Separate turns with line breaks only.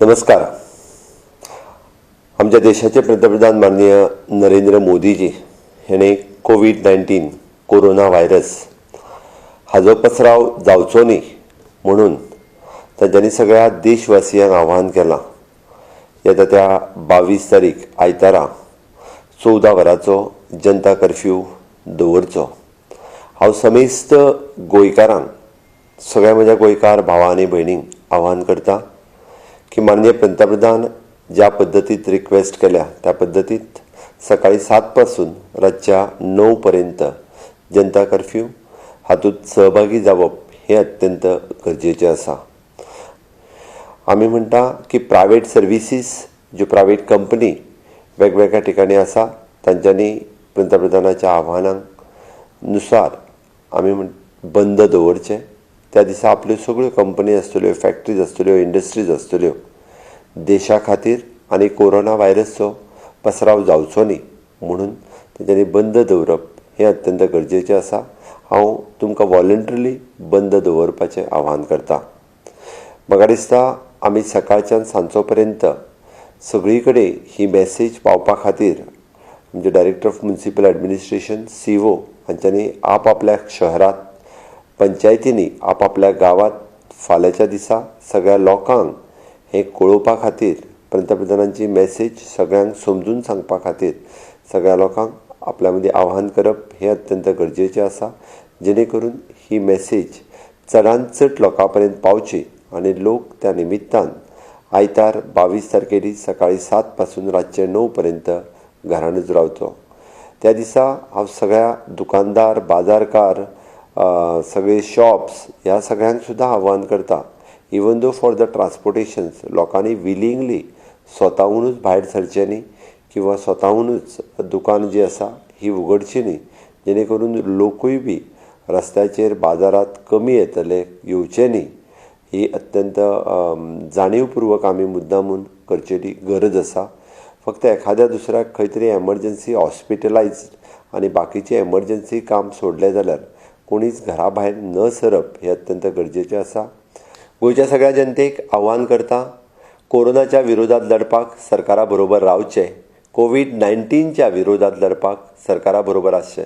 नमस्कार. आमच्या देशाचे पंतप्रधान माननीय नरेंद्र मोदीजी हेणे कोवीड 19 कोरोना व्हायरस हाजो पसराव जावचो न्ही म्हणून तांच्यांनी सगळ्या देशवासियांक आवाहन केलां, येता त्या 22 तारीख आयतारा 14 वरांचो जनता कर्फ्यू दवरचो. हांव समेस्त गोंयकारांक, सगळ्या म्हज्या गोंयकार भावा आनी भयणींक आवाहन करता की माननीय पंतप्रधान ज्या पद्दतीत रिक्वेस्ट केल्या त्या पद्दतीत सकाळी 7 पासून रातच्या 9 पर्यंत जनता कर्फ्यू हातूंत सहभागी जावप हें अत्यंत गरजेचें आसा. आमी म्हणटा की प्रायवेट सर्विसीस, ज्यो प्रायवेट कंपनी वेगवेगळ्या ठिकाणी आसा, तांच्यांनी पंतप्रधानाच्या आव्हानाक नुसार आमी म्हण बंद दवरचें. त्या दिसा आपल्यो सगळ्यो कंपनी आसतल्यो, फॅक्ट्रीज आसतल्यो, इंडस्ट्रीज आसतल्यो, देशा खातीर आनी कोरोना व्हायरसचो पसराव जावचो न्ही म्हणून तेंच्यांनी बंद दवरप हें अत्यंत गरजेचें आसा. हांव तुमकां वॉलंट्रिली बंद दवरपाचें आवाहन करता. म्हाका दिसता आमी सकाळच्यान सांजचो पर्यंत सगळी कडेन ही मॅसेज पावपा खातीर आमचे director of municipal administration, CO हांच्यांनी आपआपल्या शहरांत, पंचायतींनी, आपआपल्या गांवांत फाल्यांच्या दिसा सगळ्या लोकांक हें कळोवपा खातीर, पंतप्रधानांची मॅसेज सगळ्यांक समजून सांगपा खातीर सगळ्या लोकांक आपल्या मदीं आव्हान करप हें अत्यंत गरजेचें आसा, जेणे करून ही मॅसेज चडान चड लोकां पर्यंत पावची आनी लोक त्या निमित्तान आयतार 22 तारखेर सकाळी 7 पासून रातचे 9 पर्यंत घरानूच रावचो. त्या दिसा हांव सगळ्या दुकानदार, बाजारकार, सगळे शॉप्स ह्या सगळ्यांक सुद्दां आव्हान करता, even though for the transportations लोकांनी विलिंगली स्वताहुनूच भायर सरचें न्ही किंवा स्वताहुनूच दुकान जी आसा ही उगडची न्ही, जेणे करून लोकूय बी रस्त्याचेर, बाजारांत कमी येतले, येवचे न्ही. ही अत्यंत जाणीवपूर्वक आमी मुद्दामून करचेली गरज आसा. फक्त एखाद्या दुसऱ्याक खंय तरी एमरजन्सी, हॉस्पिटलायज आनी बाकीचें एमरजन्सी काम सोडलें जाल्यार कोणीच घरा भायर न सरप हें अत्यंत गरजेचें आसा. गोंयच्या सगळ्या जनतेक आव्हान करता, कोरोनाच्या विरोधात लढपाक सरकारा बरोबर रावचें, कोवीड 19च्या विरोधात लढपाक सरकारा बरोबर आसचें.